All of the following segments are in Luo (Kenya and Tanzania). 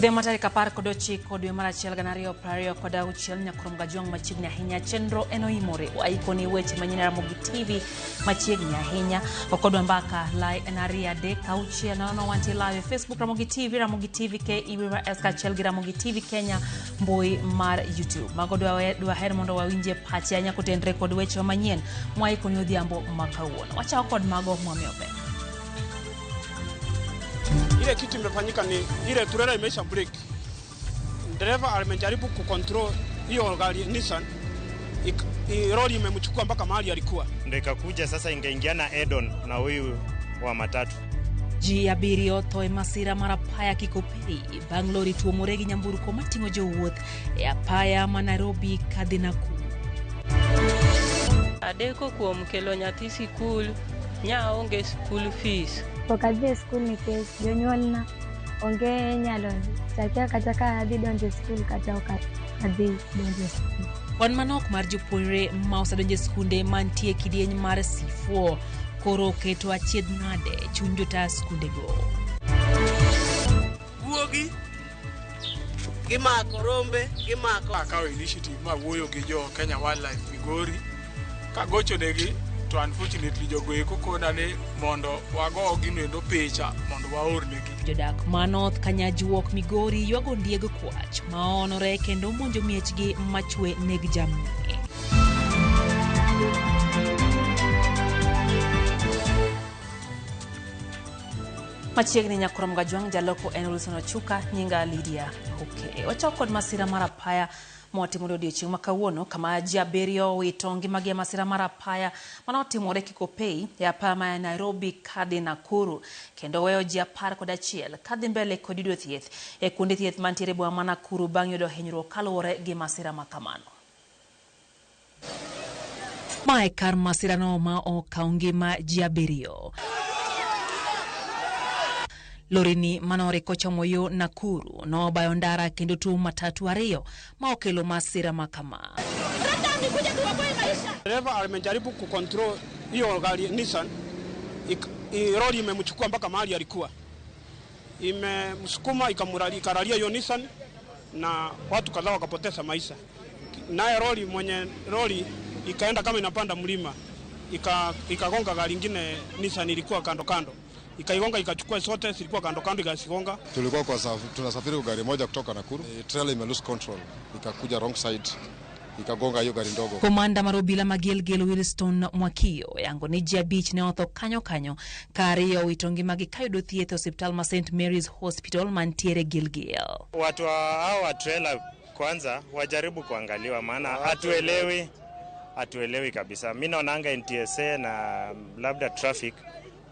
Odhiambo tarik 19 dwe mar achiel 2026 Nyakurom Gajwang' machiegni ahinya chenro en oimore waikoni weche manyien Ramogi TV machiegni ahinya okodwa mbaka lai en 2 3 6 0 wantie live e Facebook Ramogi TV, Ramogi TV KE S kaachiel gi Ramogi TV Kenya mbui mar YouTube. Mago dwaher mondo wawinjie pachi ahinya kotenre kod weche manyien mwaikoni odhiambo ma kawuono. Wachako kod mago mwamiyo pek. Ile kitu imefanyika ni ile trailer imeisha break. Dereva amejaribu kucontrol hiyo gari Nissan, lori imemchukua mpaka mahali alikuwa. Ndio ikakuja sasa ingaingiana head-on na huyu wa matatu. Ji abiriyo otho e masira mar apaya Kikopey bang' lori tuomore gi nyamburko mating'o jowuoth e apaya ma Nairobi kadhi Nakuru. Adeko kuom kelo nyathi sikul, nya onge school fees. Pok adhi e skul nikech jonyuolna onge nyalo takia kata ka adhi donjo e skul kata ok adhi donjo e skul. Kwan manok mar jopuonjre ma osedonjo e skunde mantie e kidieny mar C4 koro oketo achiedh nade chuny jota skundego. Guogi gimako rombe gimako. Akawo initiative ma wuoyo gi jo Kenya Wildlife Migori kagochonegi to unfortunately jogo eko kona ni mondo wago gino endo picha mondo waornegi. Jodak ma North Kanyajuok Migori ywago ondieg kwach maonore kendo monjo miechgi machwe neg jamni. Machiegni Nyakurom Gajwang' jaloko en Wilson Ochuka, nyinga Lydia Oke. Wachako kod masira mar apaya motimore odiochieng' ma kawuono kama ji abiriyo owito ngimagi e masira mar apaya manotimore Kikopey e apaya ma Nairobi kadhi Nakuru kendo weyo ji 11 kadhi mbele kod yudo thieth e kuonde thieth mantiere e boma ma Nakuru bang' yudo hinyruok kaluwore gi masira ma kamano. Ma e kar masirano ma okawo ngima ji abiriyo. Lori ni manoriko chomo yo Nakuru nobayo ndara kendo tuomo matatu ariyo ma okelo masira ma kama. Dereva amejaribu kucontrol hiyo gari Nissan, lori imemchukua mpaka mahali alikuwa, imemsukuma ikaralia hiyo Nissan na watu kadhaa wakapoteza maisha. Naye lori mwenye lori ikaenda kama inapanda mlima ikagonga gari ingine Nissan ilikuwa kando kando, ikaigonga ikachukua zote zilikuwa kando kando ikazigonga. Tulikuwa tunasafiri kwa gari moja kutoka Nakuru. Trailer ime lose control ikakuja wrong side ikagonga hiyo gari ndogo. Komanda mar obila ma Gilgil Wilson Mwakio yango ni ji abich ne otho kanyo kanyo ka ariyo owito ngimagi kayudo thieth e osiptal ma St Mary's Hospital mantiere Gilgil. Watu wa hao wa trailer kwanza wajaribu kuangaliwa, maana hatuelewi, hatuelewi kabisa. Mi naonanga NTSA na labda traffic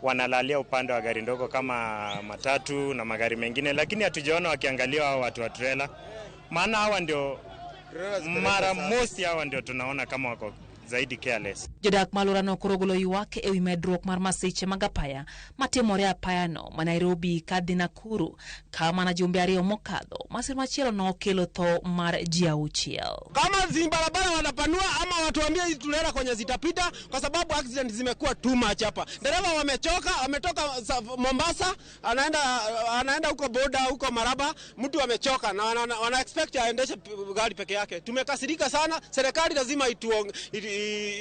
wanalalia upande wa gari ndogo kama matatu na magari mengine, lakini hatujaona wakiangalia hao watu wa trailer, maana hawa ndio mara mosi, hawa ndio tunaona kama wako zaidi careless. Jodak ma alworano koro ogolo ywak ewi medruok mar masiche mag apaya matimore apayano ma Nairobi kadhi Nakuru ka mana jumbe ariyo mokadho masira machielo nokelo tho mar ji auchiel. Kama zi barabara wanapanua ama watuambie hizi trela kwenye zitapita, kwa sababu accident zimekuwa too much hapa. Dereva wamechoka, ametoka Mombasa anaenda huko boda huko Maraba, mtu amechoka na wana expect aendeshe gari peke yake. Tumekasirika sana, serikali lazima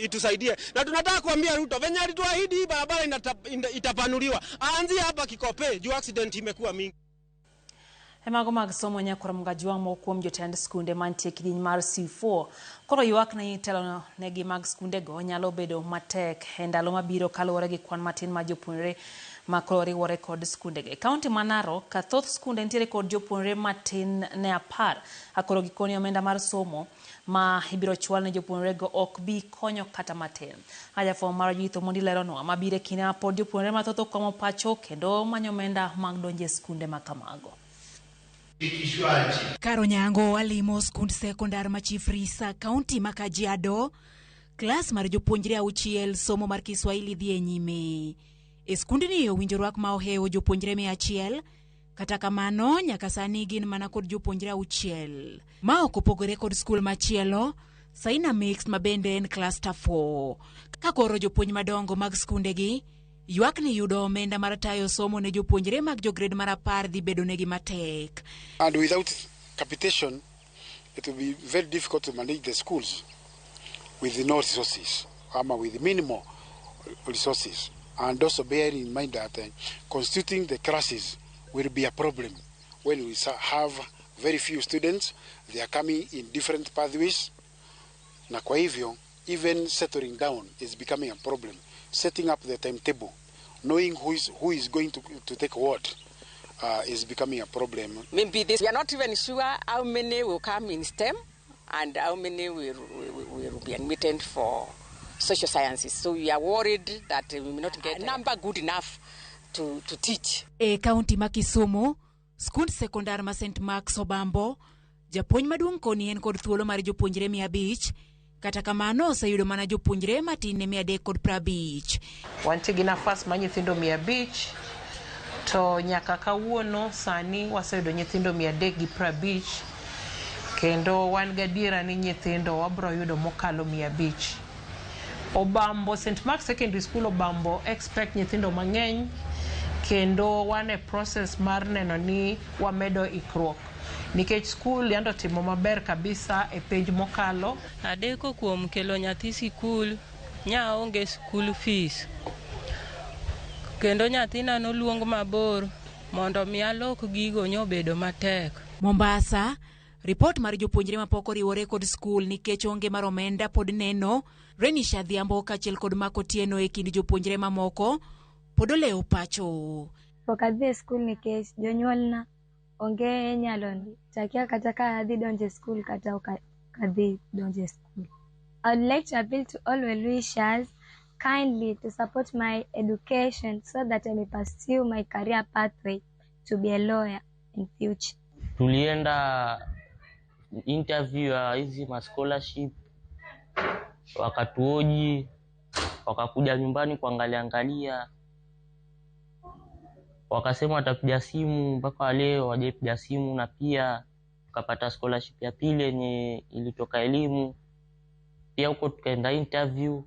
itusaidie, na tunataka kuambia Ruto venye alituahidi hii barabara itapanuliwa, aanzie hapa Kikopey juu accident imekuwa mingi. E mago mag somo Nyakwar Mgajwang' moko kuom jotend skunde mantie e kidieny mar C4 koro ywak ni telo negi mag skundego nyalo bedo matek e ndalo mabiro kaluwore gi kwan matin mar jopuonjre ma koro riwore kod skundego. E kaunti ma Narok, thoth skunde nitiere kod jopuonjre matin ne 10 koro gikoni omenda mar somo ma ibiro chwal ne jopuonjrego ok bi konyo kata matin. Jafwambo mar Judith Omondi leronwa mabiro e kinde ma pod jopuonjre mathoth okwamo pacho kendo manyo omenda mag donjo e skunde ma kamago. Karo Nyango alimo skund sekondar ma Chief Risa, kaunti ma Kajiado. Klas mar jopuonjre auchiel somo mar Kiswahili dhi e nyime. E skundni owinjo rwak ma ohewo jopuonjre 100, kata kamano nyaka sani gin mana kod jopuonjre auchiel. Ma ok opogore kod skul machielo, Saina Mixed ma bende en cluster 4. Ka koro jopuonj madongo mag skundegi Ywak ni yudo omenda mar tayo somo ne jopuonjre mag jogred mar 10 dhi bedo negi matek. And without capitation, it will be very difficult to manage the schools with no resources, ama with minimal resources. And also bearing in mind that constituting the classes will be a problem when we have very few students, they are coming in different pathways. Na kwa hivyo, even settling down is becoming a problem. Setting up the timetable, knowing who is going to take what is becoming a problem. Maybe this, we are not even sure how many will come in STEM and how many will be admitted for social sciences. So we are worried that we may not get a number good enough to teach. E kaunti ma Kisumu, skund sekondar ma St Marks Obambo, japuonj maduong' koni en kod thuolo mar jopuonjre 500, kata kamano oseyudo mana jopuonjre matin ne 350. Wantie gi nafas mar nyithindo 500 to nyaka kawuono sani waseyudo nyithindo 350 kendo wan gadiera ni nyithindo wabro yudo mokalo 500. Obambo St Mark Secondary School Obambo expect nyithindo mang'eny kendo wan e process mar neno ni wamedo ikruok nikech skul yando timo maber kabisa e penj mokalo. Adeko kuom kelo nyathi sikul, nyaonge school fees. Kendo nyathina noluong mabor mondo mi alok gigo nyobedo matek. Mombasa, ripot mar jopuonjre mapok oriwore kod skul nikech onge mar omenda pod neno. Renisha Adhiambo kaachiel kod Mark Otieno e kind jopuonjre mamoko pod olewo pacho. Pok adhi e skul nikech jonyuolna onge nyalo to akia kata ka adhi donjo e skul kata ok adhi donjo e skul. I would like to appeal to all well-wishers kindly to support my education so that I may pursue my career pathway to be a lawyer in future. Tulienda interview ya hizi ma scholarship, wakatuhoji, wakakuja nyumbani kuangalia angalia, wakasema watapiga simu, mpaka leo hawajaipiga simu. Na pia tukapata scholarship ya pili yenye ilitoka elimu, pia huko tukaenda interview,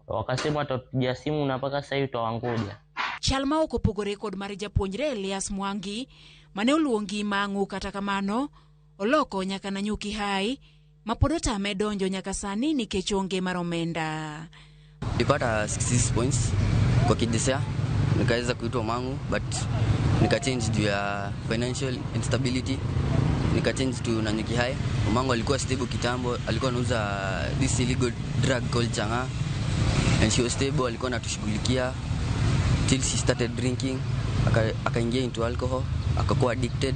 wakasema watatupigia simu na mpaka sasa hivi twawangoja. Chal ma ok opogore kod mar japuonjre Elias Mwangi mane oluongi Mang'u kata kamano oloko nyaka Nanyuki High ma pod otame donjo nyaka sani nikech onge mar omenda. Nilipata 66 points kwa KJSEA, nikaweza kuitwa Mang'u but nikachange juu ya financial instability, nikachange to Nanyuki High. Mamangu alikuwa stable kitambo, alikuwa anauza this illegal drug called chang'aa and she was stable, alikuwa anatushughulikia till she started drinking, akaingia into alcohol, akakuwa addicted.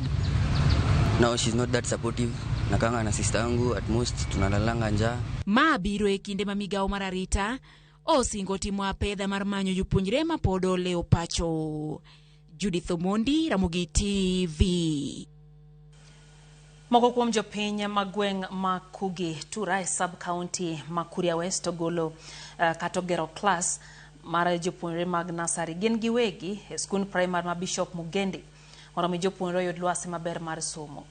Now she's not that supportive. Nakanga na sister yangu, at most tunalalanga njaa. Ma biro e kinde ma migawo mar arita osingo timo apedha mar manyo jopuonjre ma pod olewo pacho. Judith Omondi, Ramogi TV. Moko kuom jopiny ma gweng' ma Kugi Tura e sub county ma Kuria West ogolo kata ogero klas mar jopuonjre mag nursery gin giwegi e skund primary ma Bishop Mugendi mondo mi jopuonjre oyud lwasi maber mar somo.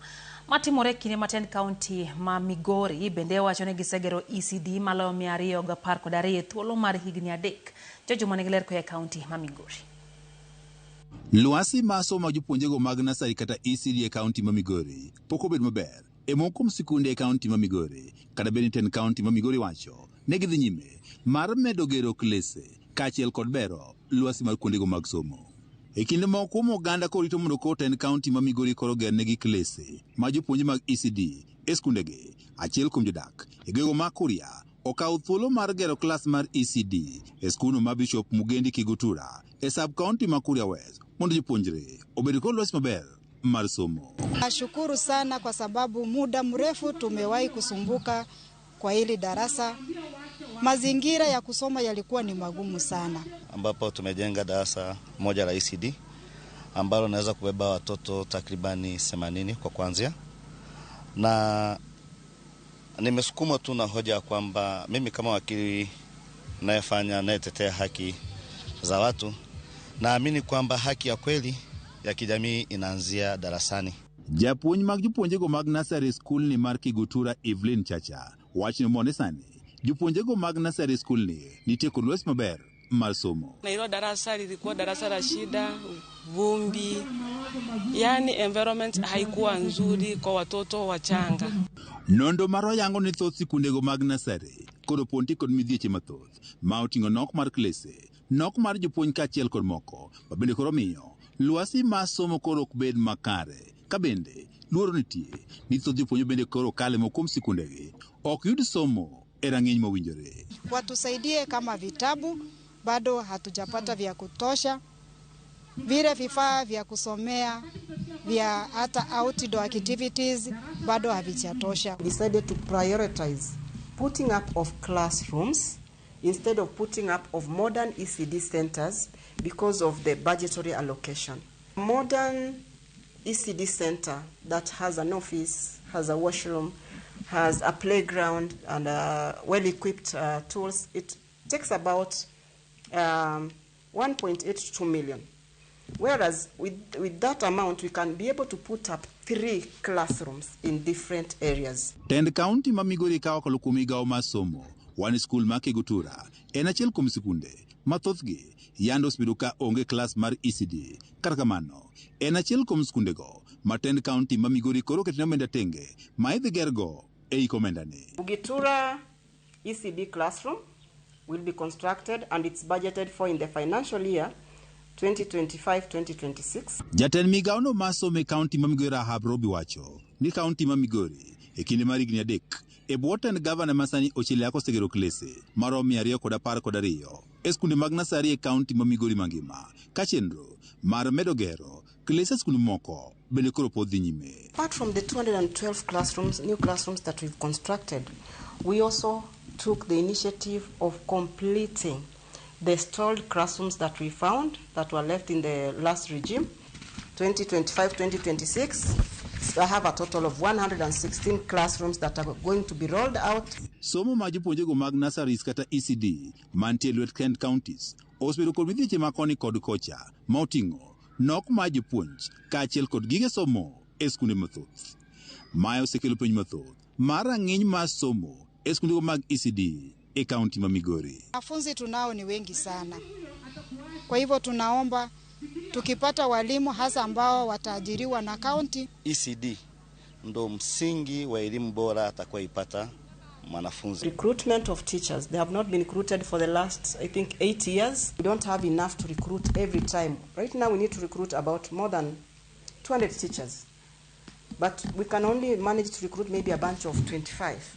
Matimore e kinde ma tend kaunti ma Migori bende wacho ni gisegero ECD maloyo 212 e thuolo mar higni 3. George manigi ler koa e kaunti ma Migori. Lwasi mar somo mag jopuonjrego mag nursery kata ECD e kaunti ma Migori pok obedo maber e moko kuom sikunde e kaunti ma Migori kata bed ni tend kaunti ma Migori wacho ne gidhi nyime mar medo gero klese kaachiel kod bero lwasi mar kuondego mag somo. E kinde moko kuom oganda korito mondo koro tend kaunti ma Migori koro gernegi klese ma jopuonje mag ECD e skundegi, achiel kuom jodak e gwego ma Kuria okawo thuolo mar gero klas mar ECD e skundno ma Bishop Mugendi Kigutura e sub county ma Kuria West mondo jopuonjre obed kod lwasi maber mar somo. Nashukuru sana kwa sababu muda mrefu tumewahi kusumbuka kwa hili darasa. Mazingira ya kusoma yalikuwa ni magumu sana. Ambapo tumejenga darasa moja la ECD ambalo linaweza kubeba watoto takribani 80 kwa kuanzia, na nimesukumwa tu na hoja ya kwamba mimi kama wakili nayefanya nayetetea haki za watu, naamini kwamba haki ya kweli ya kijamii inaanzia darasani. Japuonj mag jopuonjrego mag nursery school ni mar Kigutura Evelyn Chacha wacho ni mone sani jopuonjrego mag nursery school ni nitie kod lwasi maber mar somo. Na hilo darasa lilikuwa darasa la shida, vumbi, yani environment haikuwa nzuri kwa watoto wachanga. Nonro marwa yango ni thoth sikundego mag nasari koro ponti kod midhieche mathoth ma oting'o nok mar klese, nok mar jopuonj kaachiel kod moko ma bende koro miyo lwasi mar somo koro ok bed makare. Ka bende luoro nitie ni thoth jopuonj bende koro kale moko kuom sikundegi ok yud somo e rang'iny mowinjore. Watusaidie kama vitabu bado hatujapata vya kutosha, vile vifaa vya kusomea vya hata outdoor activities bado havijatosha. Decided to prioritize putting up of classrooms instead of putting up of modern ECD centers because of the budgetary allocation. Modern ECD center that has an office, has a washroom, has a playground and well-equipped tools, it takes about 1.82 million. Whereas with that amount, we can be able to put up 3 classrooms in different areas. Tend kaunti ma Migori ka okalo kuom migawo mar somo, wan skul ma Kigutura en achiel kuom sikunde ma thothgi yande osebedo ka onge klas mar ECD. Kata kamano, en achiel kuom skundego ma tend kaunti ma Migori koro oketne omenda tenge ma idhi gergo e hik omendani. Ugitura ECD classroom will be constructed and it's budgeted for in the financial year 2025-2026. Jatend migawono mar somo e kaunti ma Migori Rahab Robi wacho ni kaunti ma Migori e kinde mar higni 3 e bwo tend gavana masani Ochilaka osegero klese maromo 212 e skunde mag nasari e kaunti ma Migori mangima ka chenro mar medo gero klese e skunde moko bende koro pod dhi nyime. Apart from the 212 classrooms, new classrooms that we've constructed, we also took the initiative of completing the stalled classrooms that we found that were left in the last regime. 2025-2026, I have a total of 116 classrooms that are going to be rolled out. Somo ma jopuonjego mag nurseries kata ECD mantie e lwet Kent counties osebedo kod midhieche ma koni kod kocha ma oting'o nok mar jopuonj kaachiel kod gige somo e skunde mathoth. Mae osekelo penj mathoth mar rang'iny mar somo e skundego mag ECD e kaunti ma Migori. Wanafunzi tunao ni wengi sana, kwa hivyo tunaomba tukipata walimu hasa ambao wataajiriwa na kaunti. ECD ndo msingi wa elimu bora atakayoipata mwanafunzi. Recruitment of teachers, they have not been recruited for the last, I think, 8 years. We don't have enough to recruit every time. Right now we need to recruit about more than 200 teachers. But we can only manage to recruit maybe a bunch of 25,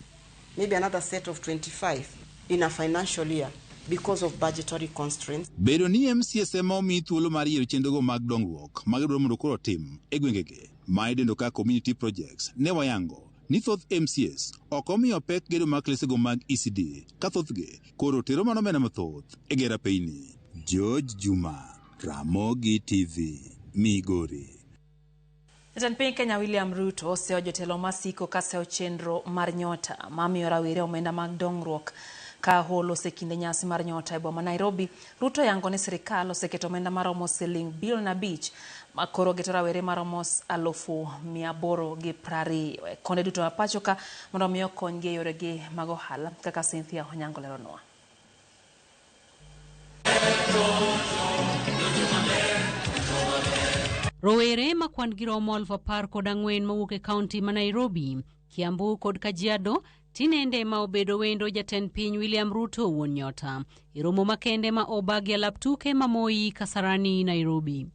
maybe another set of 25 in a financial year because of budgetary constraints. Bedo ni MCAs ema omi thuolo mar yiero chenrogo mag dongruok ma gidwaro mondo koro otim e gwengegi ma idendo kaka community projects ne wayango ni thoth MCAs ok omiyo pek gedo mag klesego mag ECD ka thothgi koro tero mana omenda mathoth e gero apeyni. George Juma, Ramogi TV, Migori. Jatend piny Kenya William Ruto oseyo jotelo masiko kaseyo chenro mar Nyota mamiyo rawere omenda mag dongruok ka holo osekinde nyasi mar Nyota e boma Nairobi. Ruto yango ni sirikal oseketo omenda maromo siling bilion 5 ma koro geto rawere maromo 820,000 e konde duto ma pacho ka mondo omi okonygi e yoregi mag ohala kaka Cynthia Onyango leronwa. Rowere ma kwan gi romo 14,000 mowuok e kaunti ma Nairobi, Kiambu kod Kajiado tinende ma obedo wendo jatend piny William Ruto wuon Nyota e romo makende ma obagi alap tuke ma Moi Kasarani, Nairobi.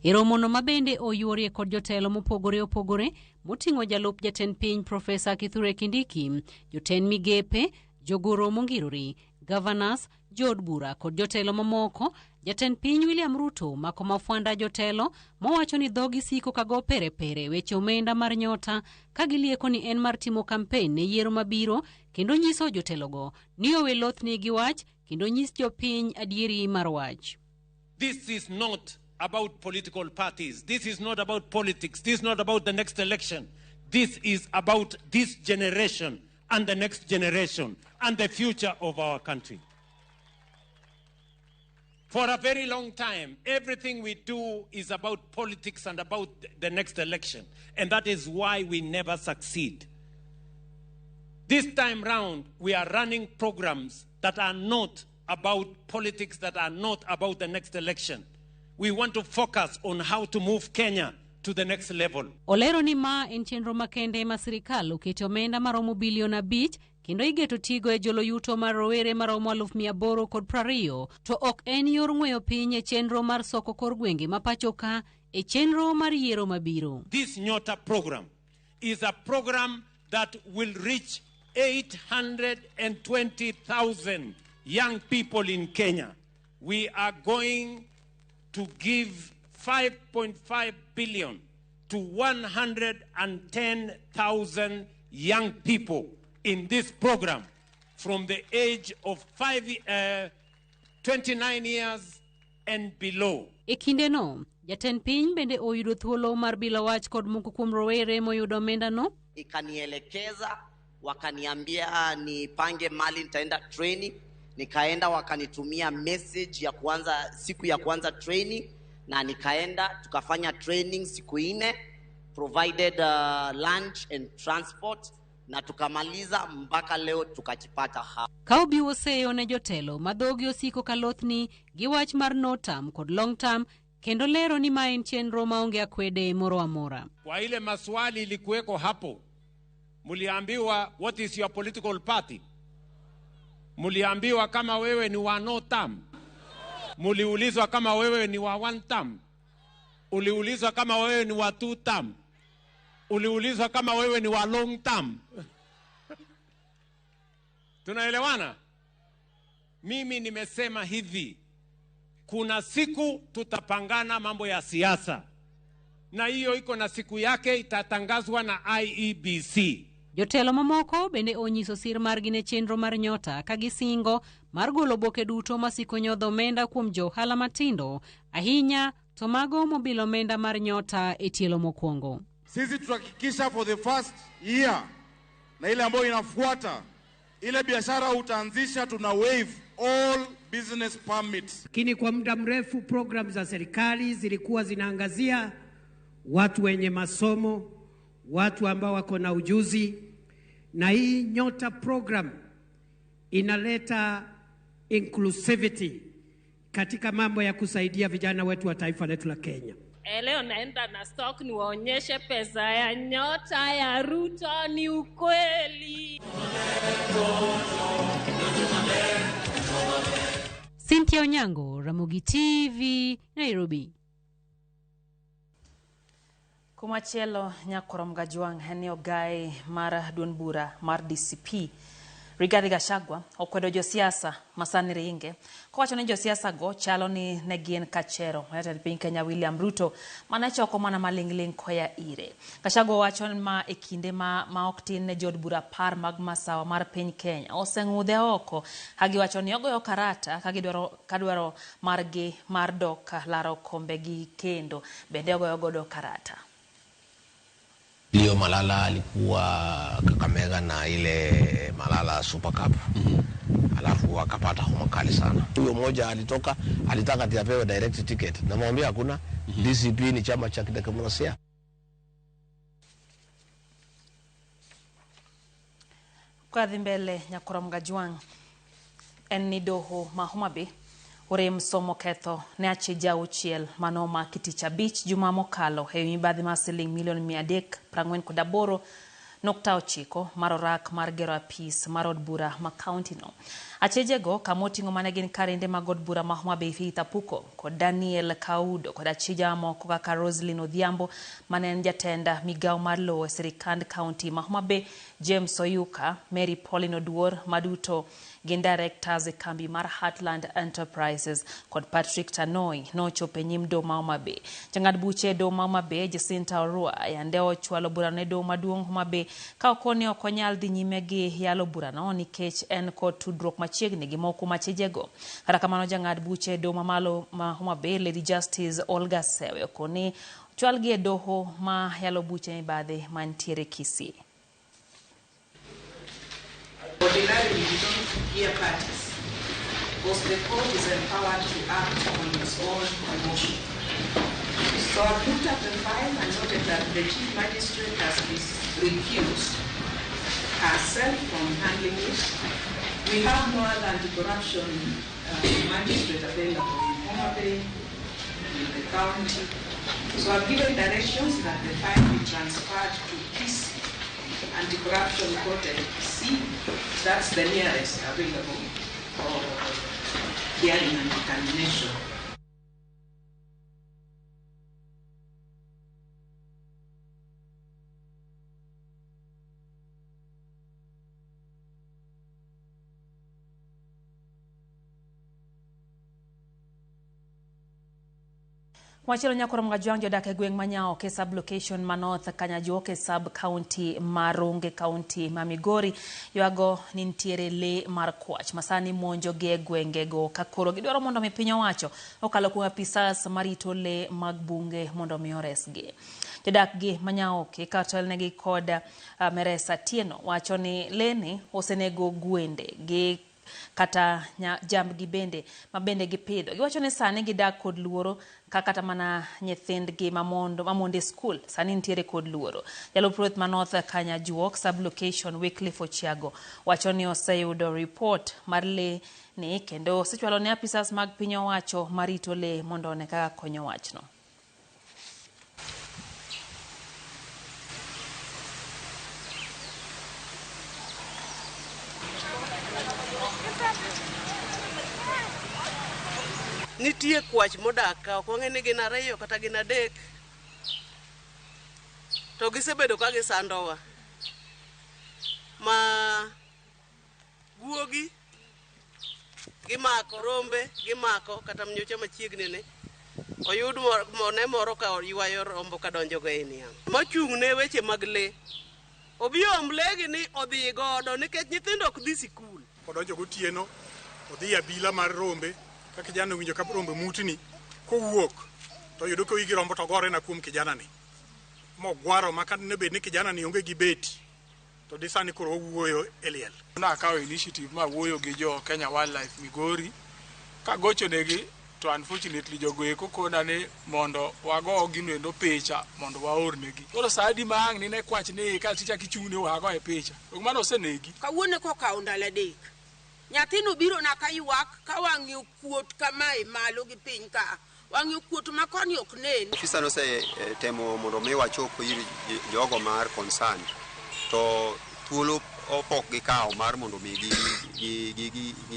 E romono ma bende oyuorie kod jotelo mopogore opogore moting'o jalup jatend piny Profesa Kithure Kindiki, jotend migepe, jogoro mongirore, governors, jood bura kod jotelo mamoko. Jatend piny William Ruto mako mafwanda jotelo mowacho ni dhogi siko kago perepere weche omenda mar Nyota ka gilieko ni en mar timo kampen ne yiero mabiro kendo nyiso jotelogo ni owe lothni gi wach kendo nyis jopiny adieri mar wach. This is not about political parties. This is not about politics. This is not about the next election. This is about this generation and the next generation and the future of our country. For a very long time, everything we do is about politics and about the next election. And that is why we never succeed. This time round, we are running programs that are not about politics, that are not about the next election. We want to focus on how to move Kenya to the next level. Olero ni ma en chenro makende ma sirikal oketo omenda maromo bilion 5 kendo igeto tigo e jolo yuto mar rowere maromo 820,000 to ok en yor ng'weyo piny e chenro mar soko kor gwenge ma pacho ka e chenro mar yiero mabiro. This Nyota program is a program that will reach 820,000 young people in Kenya. We are going to give 5.5 billion to 110,000 young people in this program from the age of 29 years and below. E kindeno, jatend piny bende oyudo thuolo mar bilo wach kod moko kuom rowere moyudo omendano. Ikanielekeza, wakaniambia nipange mali nitaenda training, nikaenda wakanitumia message ya kuanza siku ya kuanza training, na nikaenda tukafanya training siku 4, provided lunch and transport, na tukamaliza mpaka leo tukajipata hapa. Ka obiwo seyo ne jotelo ma dhogi osiko kalothni gi wach mar no term kod long term kendo lero ni ma en chenro maonge akwede moro amora. Kwa ile maswali ilikuweko hapo, muliambiwa what is your political party? Muliambiwa kama wewe ni wa no term. Muliulizwa kama wewe ni wa one term. Uliulizwa kama wewe ni wa two term. Uliulizwa kama wewe ni wa long term. Tunaelewana? Mimi nimesema hivi, kuna siku tutapangana mambo ya siasa, na hiyo iko na siku yake, itatangazwa na IEBC. Jotelo mamoko bende onyiso sir margi ne chenro mar Nyota ka gisingo mar golo oboke duto masiko nyodho omenda kuom jo ohala matindo, ahinya to mago mobilo omenda mar Nyota e tielo mokwongo. Sisi tutahakikisha for the first year na ile ambayo inafuata, ile biashara utaanzisha tuna waive all business permits. Lakini kwa muda mrefu program za serikali zilikuwa zinaangazia watu wenye masomo, watu ambao wako na ujuzi, na hii Nyota program inaleta inclusivity katika mambo ya kusaidia vijana wetu wa taifa letu la Kenya. Leo naenda na stock niwaonyeshe pesa ya Nyota ya Ruto ni ukweli. Cynthia Onyango, Ramogi TV, Nairobi. Kumachielo nyakorom Gajwang' en ni ogai mar duond bura mar DCP Rigathi Gachagua okwedo josiasa masani ringe kowacho ni josiasa go chalo ni ne gin kachero ma jatend piny Kenya William Ruto mane choko mana maling'ling' koya ire. Gachagua wacho ma e kinde ma ok tin ne jood bura 10 mag masawa mar piny Kenya oseng'udhe oko ka giwacho ni ogoyo karata ka gidwaro margi mar dok laro kombegi kendo bende ogoyo godo karata. Leo Malala alikuwa Kakamega na ile Malala Super Cup. Alafu akapata homa kali sana. Huyo mmoja alitoka, alitaka apewe direct ticket. Namwambia hakuna. DCP ni chama cha kidemokrasia. Kadhi mbele nyakorom Gajwang' en ni doho ma Homa Bay orem somo ketho ne achija 6 manomaki tich 5 juma mokalo e mibadhi mar siling milion 348.9 mar orak mar gero apis mar od bura ma kaunti no. Achijego kamoting'o mane gin karende mag od bura ma Homa Bay Faith Apuko kod Daniel Kaudo kod achija moko kaka Roslyn Odhiambo mane en jatend migawo mar lowo e sirikand kaunti ma Homa Bay, James Oyuka, Mary Pauline Oduor maduto gin directors e kambi mar Heartland Enterprises kod Patrick Tanoi nochopo e nyim doho ma Homa Bay. Jang'ad buche e doho ma Homa Bay Jacinta Orua yande ochwalo burano e doho maduong' Homa Bay ka okoni ok onyal dhi nyime gi yalo burano nikech en kod tudruok machiegni gi moko kuom achijego. Kata kamano jang'ad buche e doho mamalo ma Homa Bay Lady Justice Olga Sewe okoni ochwalgi e doho ma yalo buche mibadhi mantiere Kisii. Ordinarily, we don't hear parties because the court is empowered to act on its own motion. So I've looked at the file and noted that the Chief Magistrate has recused herself from handling it. We have no other anti-corruption magistrate available in Homa Bay, in the county. So I've given directions that the file be transferred to Kisii, Anti-Corruption Court at Kisii. That's the nearest available for hearing and determination. Machielo nyakoro Mgajwang' jodak e gweng' ma Nyaoke sub-location ma North Kanyajuoke sub-county ma Ronge county ma Migori ywago ni nitiere lee mar kwach masani monjo gi e gwengego ka koro gidwaro mondo mi piny owacho okalo kuom apisas marito lee mag bunge mondo mi oresgi. Jodak gi ma Nyaoke katelnegi kod Meresa Tieno wacho ni lee ni osenego gwende gi kata jambgi bende ma bende gipidho. Giwacho ni sani gidak kod luoro ka kata mana nyithindgi mamondo e skul sani nitiere kod luoro. Jalup ruoth ma North Kanyajuok sub-location Wycliffe Ochiago wacho ni oseyudo ripot mar lee ni kendo osechwalo ne apisas mag piny owacho marito lee mondo one kaka konyo wachno. Nitie kwach modak ka, ok wang'e ni gin ariyo kata gin adek, to gisebedo ka gisandowa. Ma guogi gimako, rombe gimako, kata mnyocha machiegni ni oyud ne moro ka ywayo rombo kadonjo go e niang'. Mochung' ne weche mag lee, obi om lee gi ni odhi godo nikech nyithindo ok dhi sikul. Odonjo gotieno, odhi abila mar rombe. Ka kijana owinjo ka rombe mutni, kowuok to yudo ka wigi rombo to gore na kuom kijana ni. Mogwaro ma ka ne bed ni kijana ni onge gi beti, to di sani koro owuoyo e liel. Nakawo initiative ma wuoyo gi jo Kenya Wildlife Migori, kagochonegi to unfortunately jogo eko kona ni mondo wago gino endo picha mondo waornegi. Koro sa adi ma ang' nine kwach ni ka tichak ichung' ni wago e picha. Ok mano osenegi. Kawuono kokawo ndalo adek. Nyathino biro na ka ywak ka wang'e okuot kamae malo gi piny ka. Wang'e okuot ma koni ok nen. Ofisa nosetemo mondo mi wachop ir jogo mar concerned to thuolo pok gikawo mar mondo mi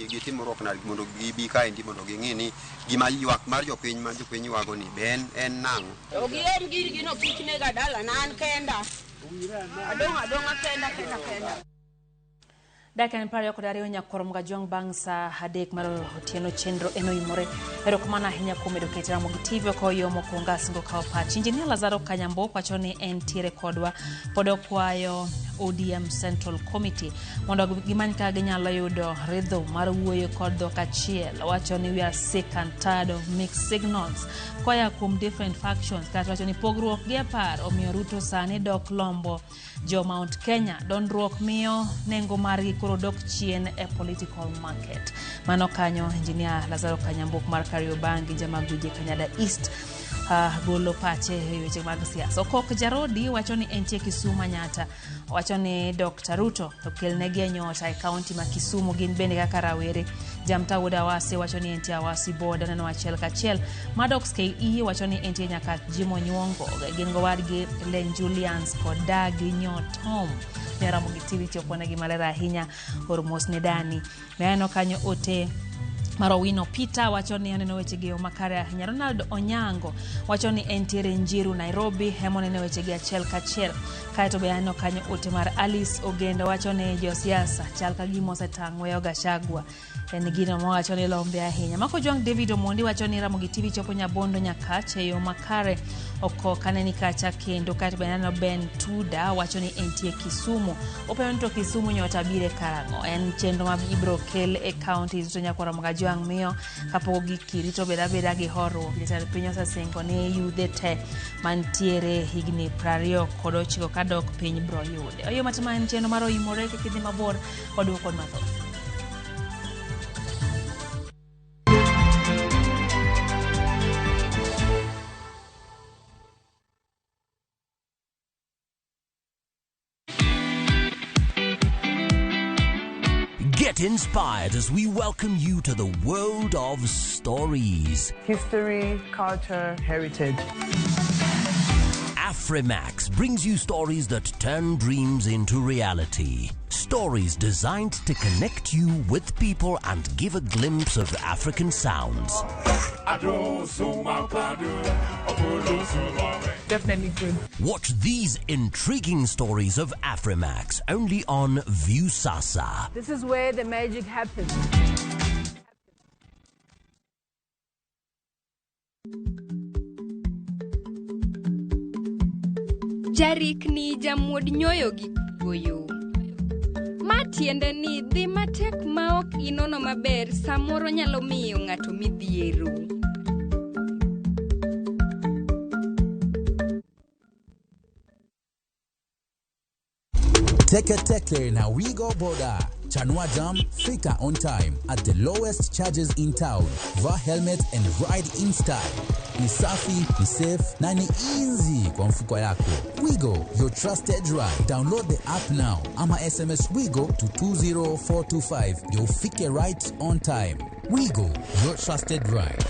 gitim ruok mondo gibi kaendi mondo ging'i ni gima ywak mar jopiny ma jopiny ywago ni be en nang'o. To giom girgi no kik nega dalana an kenda. Adong' adong'a kenda kenda kenda. Dakika en 22 nyakoro Mgajwang' bang' saa 3 mar otieno chenro eno imore. Erokamano ahinya kuom bedo kete Ramogi TV koyo mokwongo asingo kawo pach. Injinia Lazaro Kanyambo wacho ni entiere kodwa pod okwayo ODM Central Committee mondo gimany kaka ginyalo yudo rhythm mar wuoyo kod dhok achiel. Wacho ni we are sick and tired of mixed signals koya kuom different factions. Kata wacho ni pogruok gi e paro omiyo Ruto sani dok lombo jo Mount Kenya. Dondruok miyo nengo margi koro dok chien e political market. Mano kanyo Engineer Lazaro Kanyambok mar Kariobangi Jamaguje Kanyada East golo pache e weche mag siasa. Okok Jarodi wacho ni entie Kisumu Manyata. Wacho ni Dr. Ruto okelnegi e nyota e kaunti ma Kisumu gin bende kaka rawere. Jamta Wuod Awasi wacho ni entie Awasi boda neno achiel kachiel. Maddox KE wacho ni entie nyaka Jimo Nyuongo gin gowadgi Len Julians kod Dagi Nyotom. Ne Ramogi TV choponegi maler ahinya or mos ne dani. Meneno kanyo ote mar Owino Peter wacho ni oneno weche gi makare ahinya. Ronald Onyango wacho ni entiere Njiru Nairobi ema oneno weche gi achiel kachiel. Kaeto be aneno kanyo ote mar Alice Ogendo wacho ni josiasa chal ka gima osetang' weyo Gachagua. En gino mawacho ni lombe ahinya. Mako Jwang' David Omondi wacho ni Ramogi TV chopo Nyabondo Nyakach e yo makare oko kaneni kacha kendo. Kaeto be aneno Ben Tuda wacho ni entie Kisumu. Openjo ni to Kisumu nyota bire karang'o? En chenro ma ibiro kel e counties duto nyakwar Mgajwang' miyo kapok ogik kiri to bed abeda gi horuok. Jatend piny osesingo ni yudhe te mantiere higni 29 kadok piny bro yude. Oyo matima en chenro mar oimore kik idhi mabor waduoko kod mathoth. Get inspired as we welcome you to the world of stories. History, culture, heritage. Afrimax brings you stories that turn dreams into reality. Stories designed to connect you with people and give a glimpse of African sounds. Definitely good. Watch these intriguing stories of Afrimax only on Viusasa. This is where the magic happens. Jarikni jamuod nyoyo gi kuoyo. Ma tiende ni dhi matek ma ok inono maber samoro nyalo miyo ng'ato midhiero. Teke Teke na Wigo Boda. Chanua Jam, fika on time at the lowest charges in town. Vaa helmet and ride in style. Ni safi, ni safe na ni easy kwa mfuko yako. Wigo, your trusted ride. Download the app now ama SMS Wigo to 20425 ndio ufike right on time. Wigo, your trusted ride.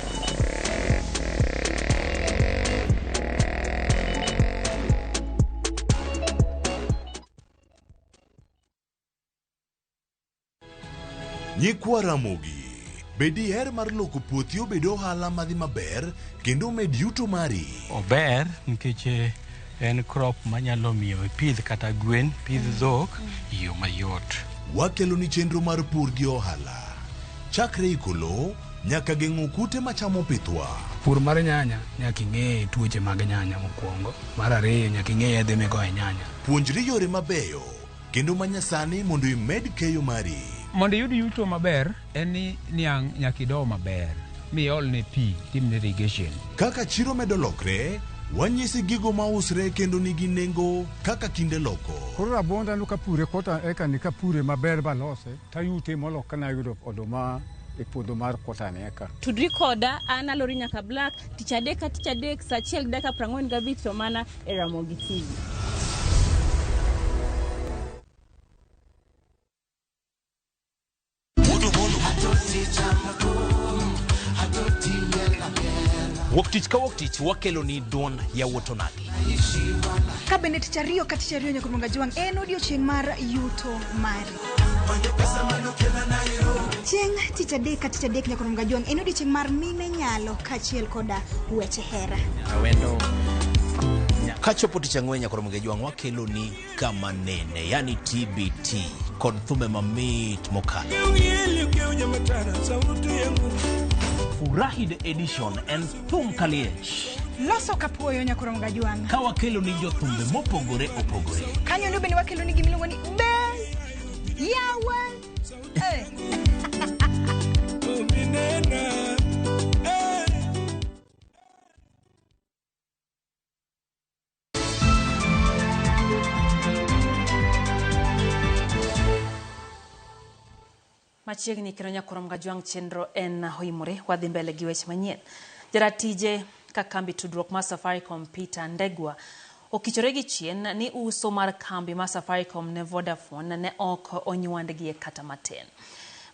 Nyikwa Ramogi, be diher mar loko puothi obed ohala madhi maber kendo med yuto mari? Ober nikech en crop manyalo miyo ipidh kata gwen, pidh dhok e yo mayot. Wakelo ni chenro mar pur gi ohala. Chakre iko lowo nyaka geng'o kute machamo pithwa. Pur mar nyanya nyaka ing'e tuoche mag nyanya mokwongo. Mar ariyo nyaka ing'e yedhe migoyo e nyanya. Puonjri yore mabeyo kendo manyasani mondo imed keyo mari. Mondo iyud yuto maber en ni niang' nyaka ido maber miolne pi timne irrigation. Kaka chiro medo lokre, wanyisi gigo mausre kendo nigi nengo kaka kinde loko. Koro rabuonda no kapure kota eka ni kapure maber balose tayute molo kana yudo oduma e puodho mar kota ni eka. Tudri koda an Alori nyaka Black tich adek ka tich adek saa 1:45 to mana e Ramogi TV. Wuok tich ka wuok tich wakelo ni duond yawuot onagi. Ka bende tich ariyo ka tich ariyo nyaka Ruonga Jwang' en odiochieng' mar yuto mari. Chieng' tich adek ka tich adek nyaka Ruonga Jwang' en odiochieng' mar mine nyalo kaachiel koda weche hera. Awendo. Kachopo tich ang'wen nyaka Ruonga Jwang' wakelo ni kama nene, yani TBT kod thumbe mamit mokalo. Furahi the edition en thum kaliech. Loso kapuoyo nyaka Ruonga Jwang'. Ka wakelo ni jothumbe mopogore opogore. Kanyo no bende wakelo ni gimiluongo ni be yawa. Machiegni kendo nyaka Ruonga Jwang' chenro en oimore wadhi mbele gi weche manyien. Jaratije ka kambi tudruok mar Safaricom Peter Ndegwa okichore gi chien ni uso mar kambi mar Safaricom ne Vodafone ne ok onywandgi kata matin.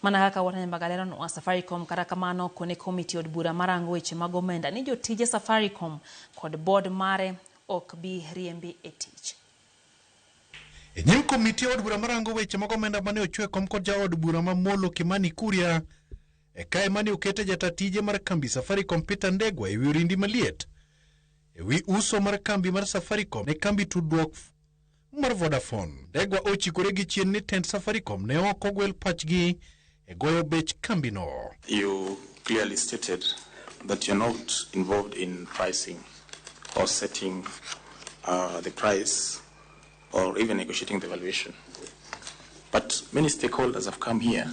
Mana kaka Watanyambaga leronwa, Safaricom kata kamano kone komiti od bura marango weche mag omenda ni jotije Safaricom kod board mare ok bi riembi e tich. E nyim komiti od bura marango weche mag omenda mane ochwe kom kod jaod bura ma Molo Kimani Kuria e kae mane okete jatatije mar kambi Safaricom Peter Ndegwa ewi orindi maliet ewi uso mar kambi mar Safaricom ne kambi tudruok mar Vodafone. Ndegwa ochikore gi chien ni tend Safaricom ne ok ogwel pachgi e goyo bech kambino. You clearly stated that you're not involved in pricing or setting the price or even negotiating the valuation. But many stakeholders have come here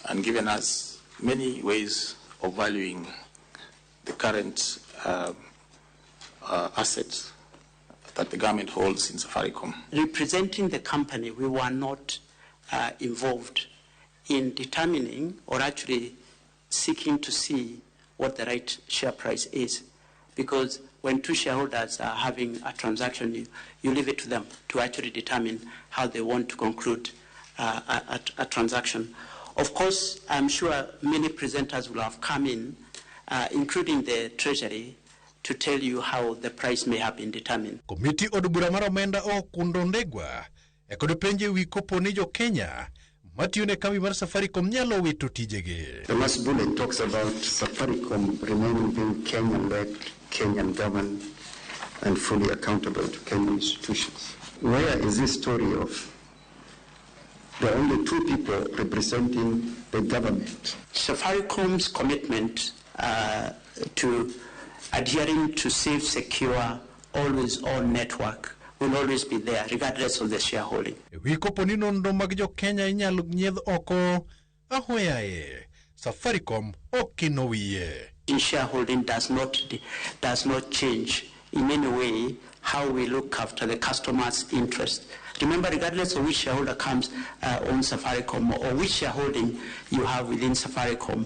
and given us many ways of valuing the current assets that the government holds in Safaricom. Representing the company, we were not involved in determining or actually seeking to see what the right share price is, because when two shareholders are having a transaction, you leave it to them to actually determine how they want to conclude a transaction. Of course, I'm sure many presenters will have come in, including the Treasury, to tell you how the price may have been determined. Komiti od bura mar omenda okundo Ndegwa e kod penje wi kopo ni jo Kenya matiyo ne kambi mar Safaricom nyalo wito tijegi. The last bullet talks about Safaricom remaining being Kenyan-led, Kenyan-governed, and fully accountable to Kenyan institutions. Where is this story of the only two people representing the government? Safaricom's commitment to adhering to safe, secure, always-on network will always be there, regardless of the shareholding. E wi kopo ni nonro mag jo Kenya inyalo nyiedh oko ahoyaye, Safaricom ok inowiye. In shareholding does not change in any way how we look after the customer's interest. Remember, regardless of which shareholder comes on Safaricom or which shareholding you have within Safaricom,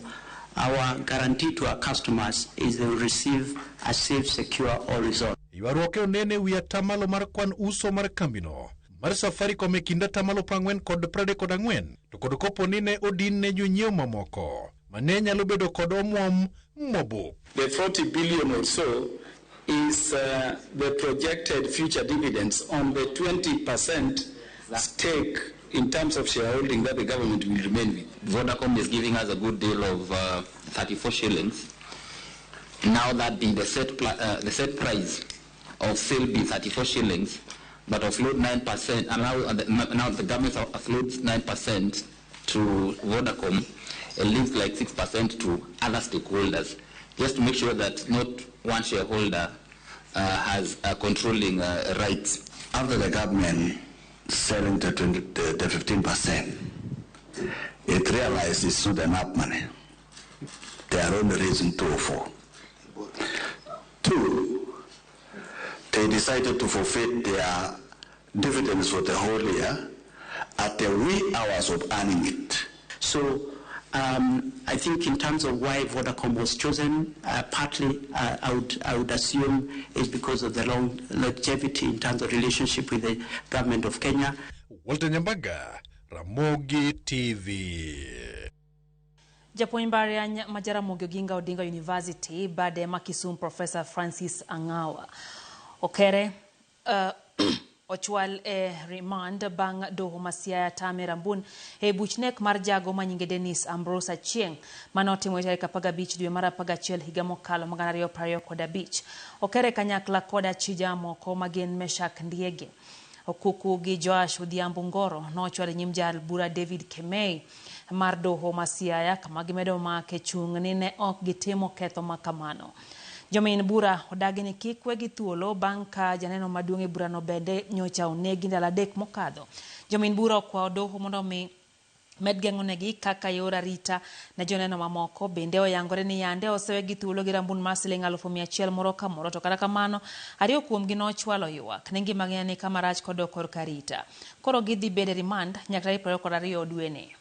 our guarantee to our customers is they will receive a safe, secure, always on. Ywaruok e onene wi atamalo mar kwan uso mar kambino mar Safaricom e kind atamalo 40 kod 34 to kod kopo ni ne odin ne jonyiewo mamoko mane nyalo bedo kod omwom mobup. The 40 billion or so is the projected future dividends on the 20% stake in terms of shareholding that the government will remain with. Vodacom is giving us a good deal of 34 shillings. Now that be the set price of sale be 34 shillings, but offload 9%, and now the government offloads 9% to Vodacom and leaves like 6% to other stakeholders, just to make sure that not one shareholder has controlling rights. After the government selling the 15%, it realized it's not enough money. They are only raising 204. Two, they decided to forfeit their dividends for the whole year at the wee hours of earning it. So I think in terms of why Vodacom was chosen, partly I would assume is because of the long longevity in terms of relationship with the government of Kenya. Walter Nyambaga, Ramogi TV. Japuonj mbalariany ma Jaramogi Oginga Odinga University bade ma Kisumu Professor Francis Ang'awa Okere ochwal e remand bang' doho ma Siaya tame Rambun e buch nek mar jago ma nyinge Dennis Ambrose Achieng' mane otimore tarik 15 dwe mar 11 higa mokalo 2025. Okere kanyakla kod achija moko ma gin Meshak Ndiege Okuku gi Joash Odhiambo Ngoro nochwal e nyim jal bura David Kemei mar doho ma Siaya kama gimedo make chung' ni ne ok gitimo ketho ma kamano. Jomin bura odagi ni kik wegi thuolo bang' ka janeno maduong' e burano bende nyocha onegi ndalo 3 mokadho. Jomin bura okwayo doho mondo omi med geng'onegi kaka yor arita ne joneno mamoko. Bende oyangore ni yande osewegi thuolo gi rambun mar siling 100,000 moro ka moro, to kata kamano 2 kuomgi nochwalo ywak ni ngimagi ni kama rach kodok korka arita. Koro gidhi bedo e remand nyaka tarik 22 dweni.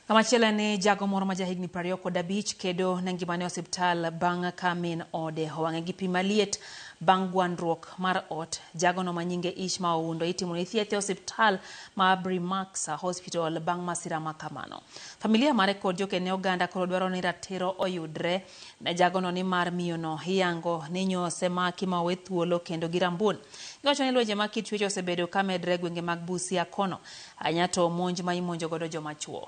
Kamachielo en ni jago moro ma jahigni 25 kedo ne ngimane e osiptal bang' ka min ode owang'e gi pi maliet bang' gwandruok mar ot. Jagono ma nyinge Ishma Oundo itimone thieth e osiptal ma Brimaxa Hospital bang' masira ma kamano. Familia mare kod jokene oganda koro dwaro ni ratiro oyudre ne jagono nimar miyono iyango ni nyose maki ma owe thuolo kendo gi rambun. Giwacho ni lwenje mag kit chwech osebedo ka medre e gwenge mag Busia kono, ahinya to monj ma imonjo godo joma chuo.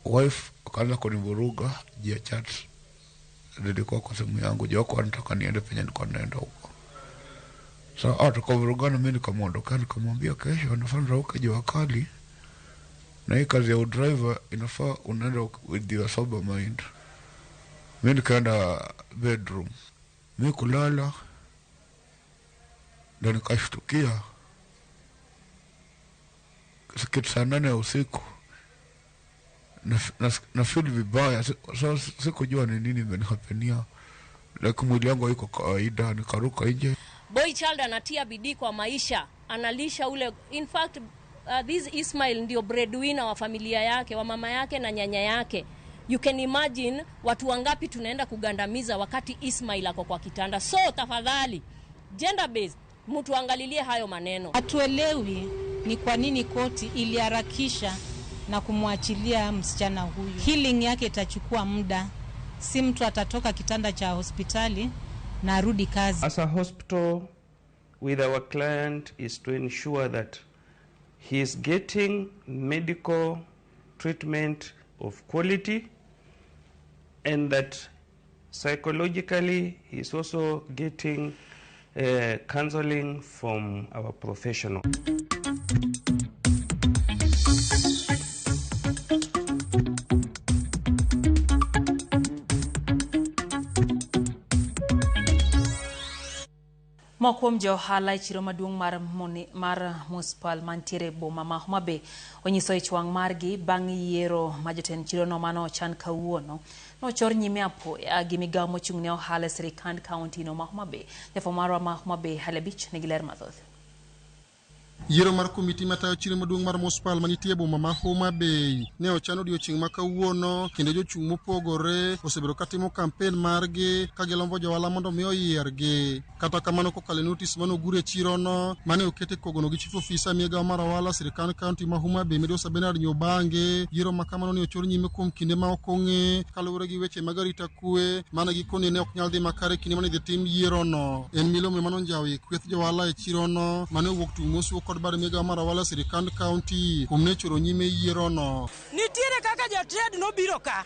Wife akaanza kunivuruga juu ya chat nilikuwa kwa simu yangu, juu hakuwa anataka niende penye nilikuwa naenda huko. So tukavurugana, mimi nikamwondokea, nikamwambia kesho nafaa nirauke jua kali, na hii kazi ya udriver inafaa unaenda with your sober mind. Mimi nikaenda bedroom, mimi kulala, ndo nikashtukia kitu saa 8 ya usiku na feel vibaya. So sikujua ni nini imenihapenia, lakini mwili wangu haiko kawaida, nikaruka nje. Boy child anatia bidii kwa maisha. analisha ule. In fact, this Ismail ndio breadwinner wa familia yake, wa mama yake na nyanya yake. You can imagine watu wangapi tunaenda kugandamiza wakati Ismail ako kwa kitanda. So tafadhali, gender based, mtu angalilie hayo maneno. Hatuelewi ni kwa nini koti iliharakisha na kumwachilia msichana huyu. Healing yake itachukua muda, si mtu atatoka kitanda cha hospitali na arudi kazi. As a hospital with our client is to ensure that he is getting medical treatment of quality and that psychologically he is also getting counseling from our professional. Moko kuom jo ohala e chiro maduong' mar Municipal mantiere e boma ma Homa Bay onyiso ich wang' margi bang' yiero ma jotend chirono mane ochan kawuono nochor nyime apoya gi migawo mochung' ne ohala e sirikand kaunti no ma Homa Bay. Jafwambo marwa ma Homa Bay Hale Beach nigi ler mathoth. Yiero mar komiti matayo chiro maduong' mar Municipal manitie e boma ma Homa Bay ne ochan odiochieng' ma kawuono kendo jochung' mopogore osebedo katimo kampen margi ka gilombo johala mondo mi oyiergi. Kata kamano kokalo e notis mane ogur e chirono mane oket e kogono gi chief officer migawo mar ohala sirikand kaunti ma Homa Bay Migosi Bernard Nyobange, yiero ma kamano ne ochor nyime kuom kinde ma ok ong'e kaluwore gi weche mag arita kwe mane gikone ne ok nyal dhi makare kinde mane idhi tim yierono. En milome mane onjawo i kweth johala e chirono mane owuok tung' mosuo kod bad migawo mar ohala sirikand kaunti kuom ne choro nyime yierono. Nitiere kaka jotrade nobiro ka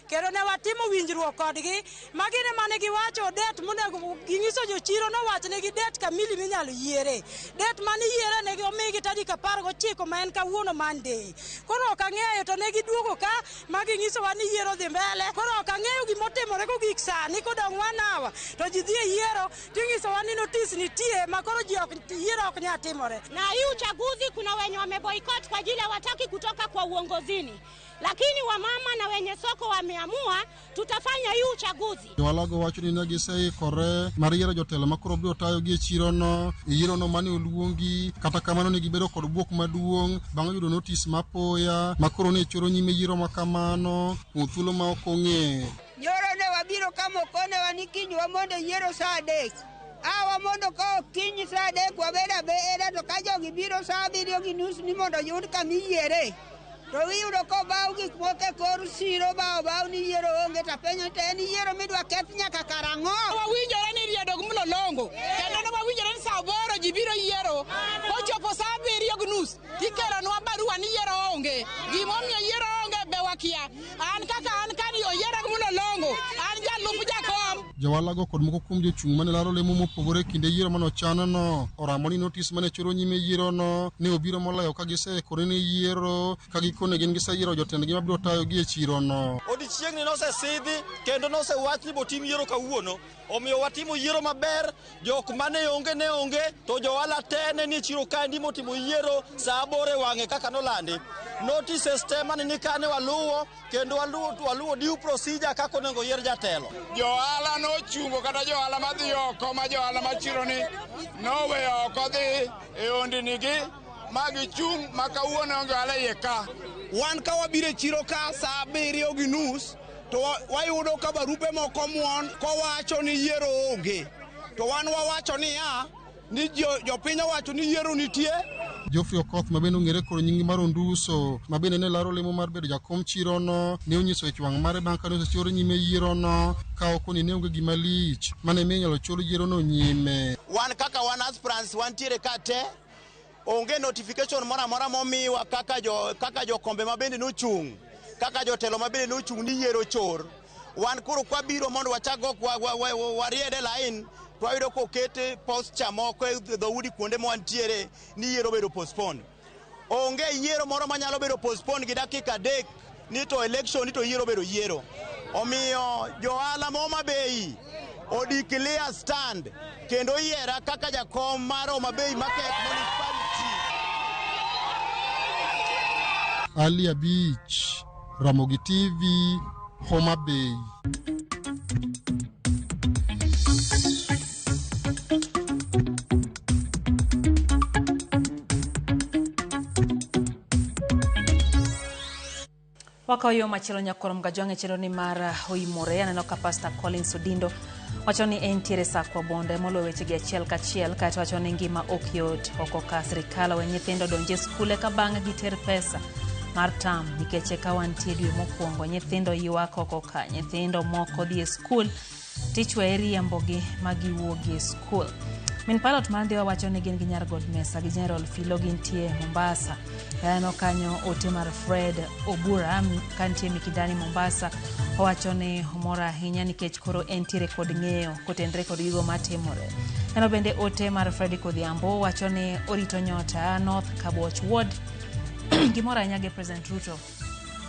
kendo ne watimo winjruok kodgi ma gin mane giwacho det monego ginyiso jochiro nowachnegi det kamili minyalo yiere. Det mane iyiere ne omigi tarik 19 ma en kawuono Monday. Koro ok ang'eyo to ne giduogo ka ma ginyisowa ni yiero dhi mbele. Koro ok ang'eyo gimotimore kogik sani kodong' 1 hour to ji dhi e yiero tinyisowa ni notice nitie ma koro ji ok yiero ok nyal timore. Na hii uchaguzi kuna wenye wameboycott kwa ajili hawataki kutoka kwa uongozini. Lakini wamama na wenye soko wameamua tutafanya hii uchaguzi. Johala wacho ni ne giseikore mar yiero jotelo ma koro biro tayogi e chirono. E yierono mane oluongi, kata kamano ne gibedo kod bwok maduong' bang' yudo notis mapoya ma koro ne choro nyime yiero ma kamano kuom thuolo ma ok ong'e. Nyoro ne wabiro kama okonewa ni kiny wamondo yiero saa 3. Awa mondo ka okinyi saa 3 wabed abeda to ka jogi biro saa 7:30 ni mondo yud kama iyiere. To iyudo kobaw gik moko e kor siro ba obaw ni yiero onge to apenjo to en yiero midwa keth nyaka karang'o? Wawinjore ni riedo gi mlolongo kendo ne wawinjore ni saa 8 ji biro yiero kochopo saa 7:30 tikelonwa barua ni yiero onge. Gimomiyo yiero onge be wakia. An kaka an kani oyiera gi mlolongo an jalup jakom. Johala kod moko kuom jochung' mane laro lemo mopogore e kinde yiero mane ochanno oramo ni notis mane choro nyime yierono ne obiro moloyo ka giseikore ne yiero ka gikone gin giseyiero jotendgi mabiro tayogi e chirono. Odiechieng'ni nosesidhi kendo nosewach ni botim yiero kawuono, omiyo watimo yiero maber. Jok mane onge ne onge to johala te ne nie chiro kaendi motimo yiero saa 8 e wang'e kaka nolandi. Notices te mane ni kane waluwo kendo waluwo due procedure kaka onego yier jatelo. Johala nochungo kata johala madhi oko ma johala ma chironi noweyo oko dhi e ondinigi ma gichung' ma kawuono onge ohala iye ka. Wan ka wabiro e chiro ka saa 7:30 to wayudo ka barupe moko muon kowacho ni yiero onge. To wan wawacho niya ni jopiny owacho ni yiero nitie. Geoffrey Okoth ma bende ong'ere kod nying mar Onduso ma bende ne laro lemo mar bedo jakom chirono ne onyiso ich wang' mare bang' kane osechor nyime yierono ka okoni ne onge gima lich mane miyo inyalo chor yierono nyime. Wan kaka wan aspirants wantiere ka te onge notification moro amora momiwa kaka jokombe ma bende nochung' kaka jotelo ma bende nochung' ni yiero chor. Wan koro kwabiro mondo wachak waried e line to wayudo koket posture moko e dhoudi kuonde ma wantiere ni yiero bedo postponed. Onge yiero moro manyalo bedo postponed gi dakika 3 ni to election ni to yiero bedo yiero. Omiyo johala ma Homa Bay odeclare stand kendo yiera kaka jakom mar Homa Bay Market Municipality. Ali Abich, Ramogi TV, Homa Bay. Wakawo yo machielo nyakwar Mgajwang' e chenro ni mar oimore. Aneno ka Pastor Collins Odindo wacho ni entiere Sakwa Bondo moloyo wechegi achiel kachiel, kaeto wacho ni ngima ok yot oko ka sirikal owe nyithindo donj e skul eka bang'e giter pesa mar tam, nikech eka wantie dwe mokwongo nyithindo ywak oko ka nyithindo moko dhi e skul tichwe iriembogi ma giwuogi e skul. Min pilot mar Ndhiwa wacho ni gin gi nyar God Mesa gi General Filo gintie Mombasa. Aneno kanyo ote mar Fred Obura kantie Mikindani Mombasa, owacho ni omor ahinya nikech koro entiere kod ng'eyo kotenre kod gigo matimore. Aneno bende ote mar Fredrick Odhiambo wacho ni orito nyota North Kabuoch Ward gimor ahinya gi President Ruto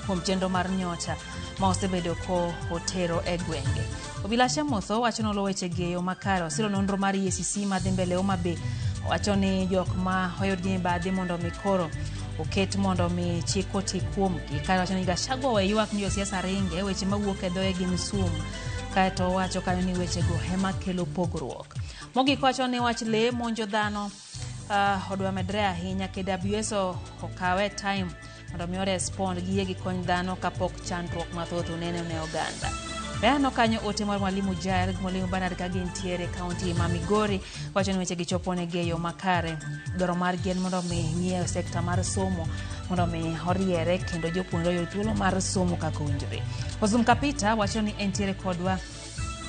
kuom chenro mar nyota ma osebedo ko otero e gwenge. Obila Shamotho wacho ni olo wechegi e yo makare. Osiro nonro mar EACC madhi mbele Homa Bay. Owacho ni jok ma oyud gi mibadhi mondo mi koro oket mondo mi chik oti kuomgi. Kae wacho ni Gachagua owe ywak ni josiasa ringe, weche mawuok e dhoge gin sum. Kaeto owacho kanyo ni wechego ema kelo pogruok. Mogik wacho ni wach lee monjo dhano odwa medre ahinya. KWS okawe time mondo mi orespond giyie gikony dhano kapok chandruok mathoth oneno ne oganda. Beano kanyo ote mar Mwalimu Jael gi Mwalimu Bernard ka gintiere e kaunti ma Migori wacho ni weche gichopo negi e yo makare. Dwaro margi en mondo mi ng'iew sekta mar somo mondo mi oriere kendo jopuonjre oyud thuolo mar somo kaka owinjore. Osum Kapita wacho ni entiere kodwa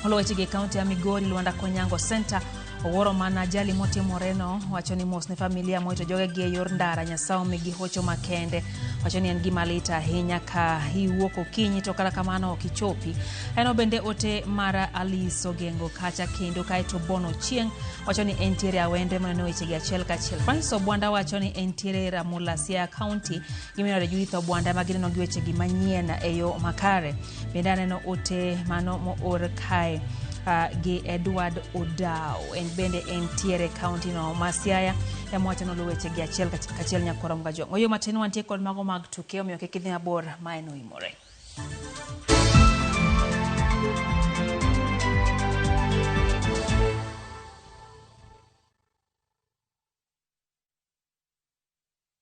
olo wechegi e kaunti ya Migori, Luanda Konyango Center. Owuoro mana ajali motimoreno, wacho ni mos ne familia moito jogegi e yor ndara, Nyasaye omigi hocho makende. Wacho ni en gima lit ahinya ka iwuok okinyi to kata kamano ok ichopi. En bende ote mar Alice Ogengo kacha kendo kaeto Bono Chieng' wacho ni entiere Awende maneno wechegi achiel kachiel. Francis Obwanda wacho ni entiere Ramula Siaya County gi minore Judith Obwanda ma gineno gi wechegi manyien e yo makare. Bende aneno ote mano moor kae gi Edward Odao, en bende entiere kaunti no ma Siaya ema wacho noluwo wechegi achiel kachiel nyakwara Mgajwang'. Oyo matin wantie kod mago mag tuke, omiyo kik idhi mabor ma en oimore.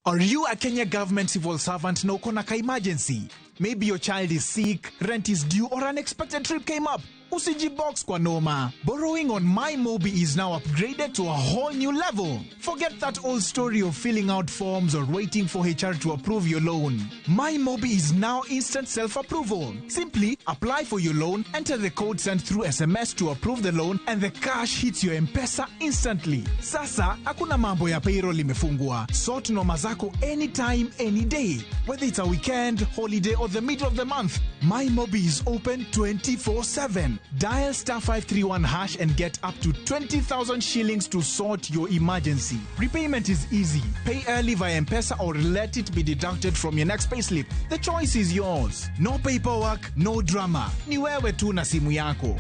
Are you a Kenya government civil servant na uko na ka emergency? Maybe your child is sick, rent is due, or unexpected trip came up. Usijibox kwa noma. Borrowing on MyMobi is now upgraded to a whole new level. Forget that old story of filling out forms or waiting for HR to approve your loan. MyMobi is now instant self-approval. Simply apply for your loan, enter the code sent through SMS to approve the loan, and the cash hits your M-Pesa instantly. Sasa, hakuna mambo ya payroll imefungwa. Sort noma zako anytime, any day. Whether it's a weekend, holiday, or the middle of the month, MyMobi is open 24/7. Dial star 531 hash and get up to 20,000 shillings to sort your emergency. Repayment is easy. Pay early via M-Pesa or let it be deducted from your next payslip. The choice is yours. No paperwork, no drama. Ni wewe tu na simu yako.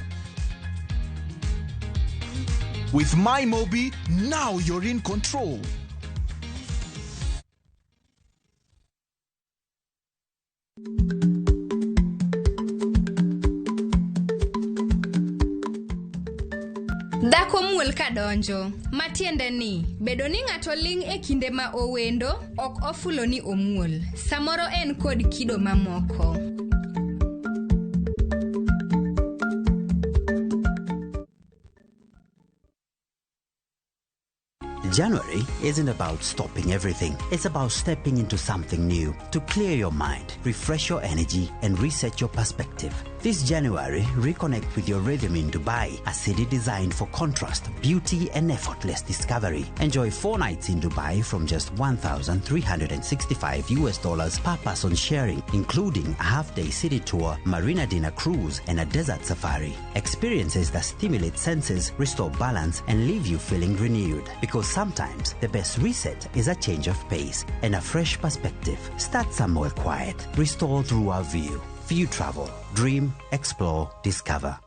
With MyMobi, now you're in control. Dhako muol ka donjo, matiende ni bedo ni ng'ato ling' e kinde ma owendo ok ofulo ni omuol. Samoro en kod kido mamoko. January isn't about stopping everything. It's about stepping into something new to clear your mind, refresh your energy, and reset your perspective. This January, reconnect with your rhythm in Dubai, a city designed for contrast, beauty, and effortless discovery. Enjoy 4 nights in Dubai from just $1,365 per person sharing, including a half-day city tour, marina dinner cruise, and a desert safari. Experiences that stimulate senses, restore balance, and leave you feeling renewed. Because sometimes the best reset is a change of pace and a fresh perspective. Start somewhere quiet. Restore through our view. View Travel. Dream, explore, discover.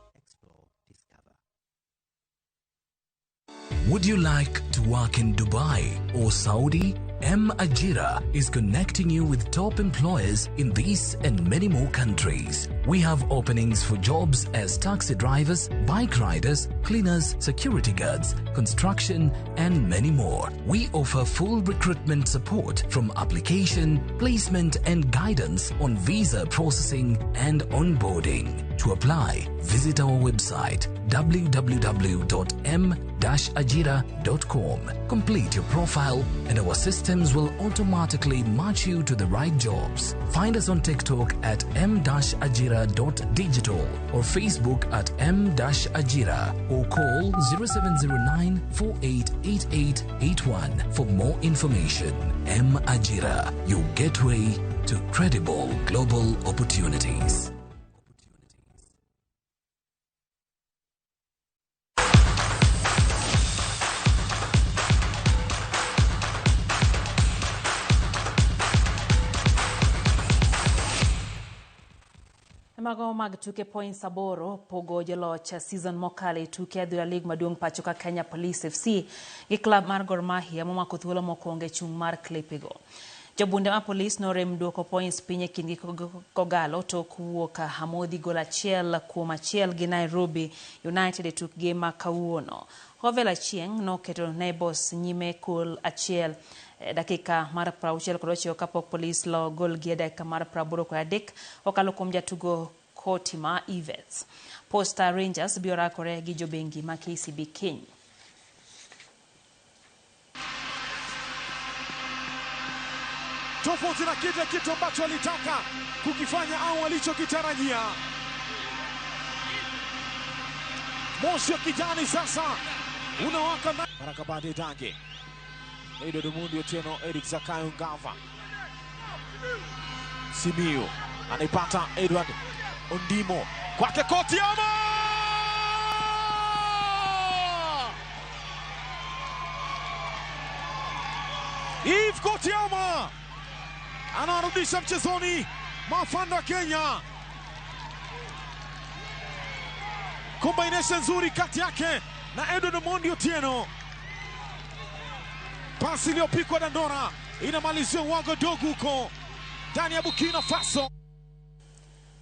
Would you like to work in Dubai or Saudi? M Ajira is connecting you with top employers in these and many more countries. We have openings for jobs as taxi drivers, bike riders, cleaners, security guards, construction, and many more. We offer full recruitment support from application, placement, and guidance on visa processing and onboarding. To apply, visit our website www.m-ajira.com. Complete your profile and our systems will automatically match you to the right jobs. Find us on TikTok at m-ajira.digital or Facebook at m-ajira or call 0709 488881 for more information. M Ajira, your gateway to credible global opportunities. Mago mag tuke points 8 pogo joloch season mokalo e tuke adhula lig maduong' pacho ka Kenya Police FC gi klab mar Gor Mahia momako thuolo mokwongo e chung' mar klepego. Jobunde ma Police norem duoko points piny e kindgi Kogalo tok wuok Amodhi gol 1-1 gi Nairobi United e tukgi ma kawuono. Hovel Achieng' noketo Naibos nyime gol 1 dakika mar 69 kapok Police lo gol gi e dakika mar 83 okalo kuom jatugo Kotima Yvette. Posta Rangers biro rakore gi jobengi ma KCB kiny. Tofauti na kile kitu ambacho alitaka kukifanya au alichokitarajia. Moshi wa kijani sasa unawaka. Baraka Bade Dange. Edward Mundi Otieno, Eric Zakayo Ngava. Simiyu anaipata Edward Ondimo kwake Kotiama! Eve Kotiama anarudisha mchezoni mafanda Kenya. Combination nzuri kati yake na Edward Mondi Otieno. Pasi iliyopikwa dandora inamalizia Ouagadougou huko ndani ya Burkina Faso.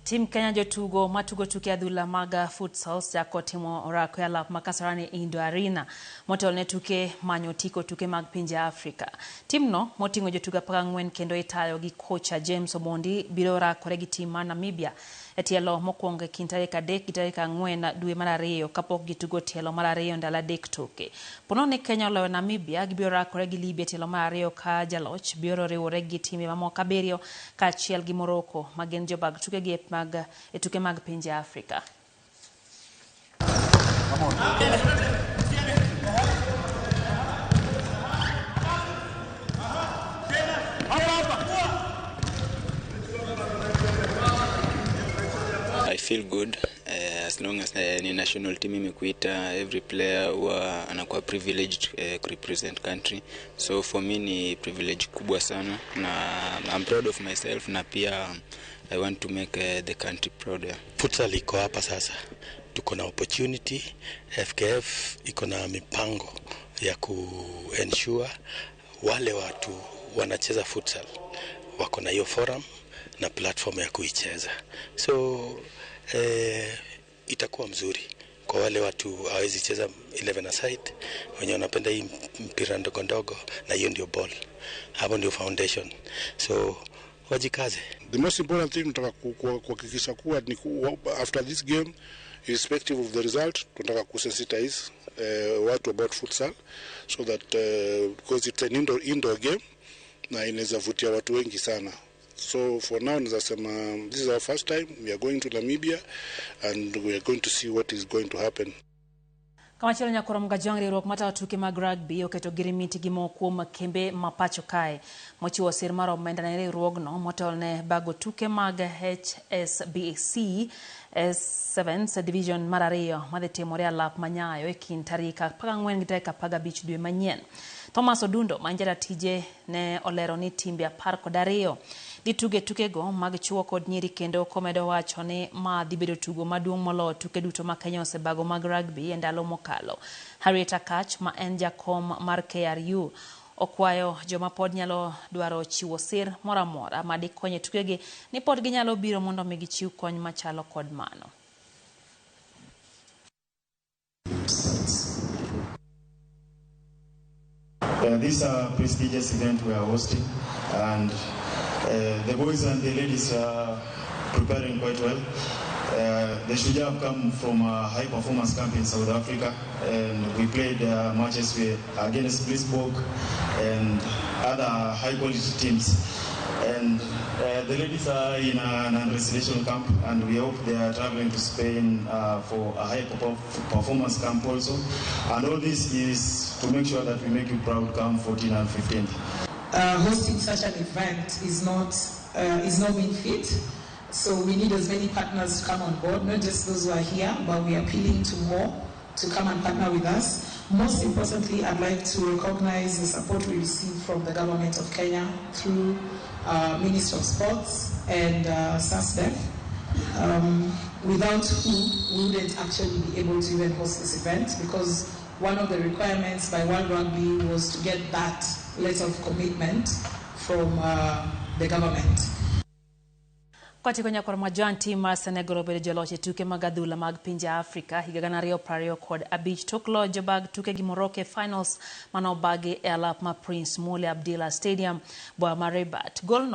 Tim Kenya jotugo matugo tuke adhula mag futsal chako timo orako e alap ma Kasarani Indoor Arena motelo ne tuke manyo otiko tuke mag pinje Afrika. Timno moting'o jotugo 14 kendo itayo gi kocha James Omondi biro rakore gi tim mar Namibia e tielo mokwongo e kind tarik 3 gi tarik 4 dwe mar 2 kapok gitugo tielo mar 2 ndalo 3 toke. Pono ni Kenya oloyo Namibia, gibiro rakore gi Libya e tielo mar 2 ka jaloch biro riwore gi timbe mamoko 7 kaachiel gi Morocco ma gin jobag tuke gi e tuke mag pinje Afrika. I feel good as long as ni national team imekuita, every player huwa anakuwa privileged kurepresent country, so for me ni privilege kubwa sana na I'm proud of myself na pia I want to make the country proud. Yeah. Futsal iko hapa sasa, tuko na opportunity. FKF iko na mipango ya ku-ensure wale watu wanacheza futsal wako na hiyo forum na platform ya kuicheza. So itakuwa mzuri kwa wale watu hawezi cheza 11 aside, wenye wanapenda hii mpira ndogo ndogo, na hiyo ndio ball, hapo ndio foundation, so wajikaze. The most important thing tunataka kuhakikisha kuwa ni after this game, irrespective of the result, tunataka kusensitize watu about futsal so that because it's an indoor game na inaweza vutia watu wengi sana. So for now, this is our first time. We are going to Namibia and we are going to see what is going to happen. Kamachielo nyakoro Mgajwang' riwruok matayo tuke mag rugby oketo girimiti gi moko kuom kembe ma pacho kae mochiwo sir mar omenda ne riwruogno motelo ne bago tuke mag HSBC S7 Division mar 2 madhi timore alap manyayo e kind tarik 14 gi tarik 15 dwe manyien. Thomas Odundo ma en jatije ne olero ni timbe 12 dhi tuge tukego mag chuo kod nyiri kendo komedo wacho ni ma dhi bedo tugo maduong' moloyo tuke duto ma Kenya osebago mag rugby e ndalo mokalo. Harriet Akach ma en jakom mar KRU Okwayo joma pod nyalo dwaro chiwo sir moro amora ma dikony e tukegi ni pod ginyalo biro mondo mi gichiw kony machalo kod mano. This is a prestigious event we are hosting, and the boys and the ladies are preparing quite well. The Shujaa have come from a high-performance camp in South Africa, and we played matches against Blitzbok and other high-quality teams. And the ladies are in an residential camp, and we hope they are traveling to Spain for a high-performance camp also. And all this is to make sure that we make you proud come 14 and 15th. Hosting such an event is not mean feat. So we need as many partners to come on board, not just those who are here, but we are appealing to more to come and partner with us. Most importantly, I'd like to recognize the support we received from the government of Kenya through Ministry of Sports and SASDEF, without who we wouldn't actually be able to even host this event, because one of the requirements by World Rugby was to get that letter of commitment from the government. Kotiko nyakwar majan tim mar Senegal obedo joloch e tuke mag adhula mag pinje Afrika higa 2025 tok lojo bag tuke gi Morocco e finals manobagi e alap ma Prince Moulay Abdellah Stadium boma ma Rabat. Golno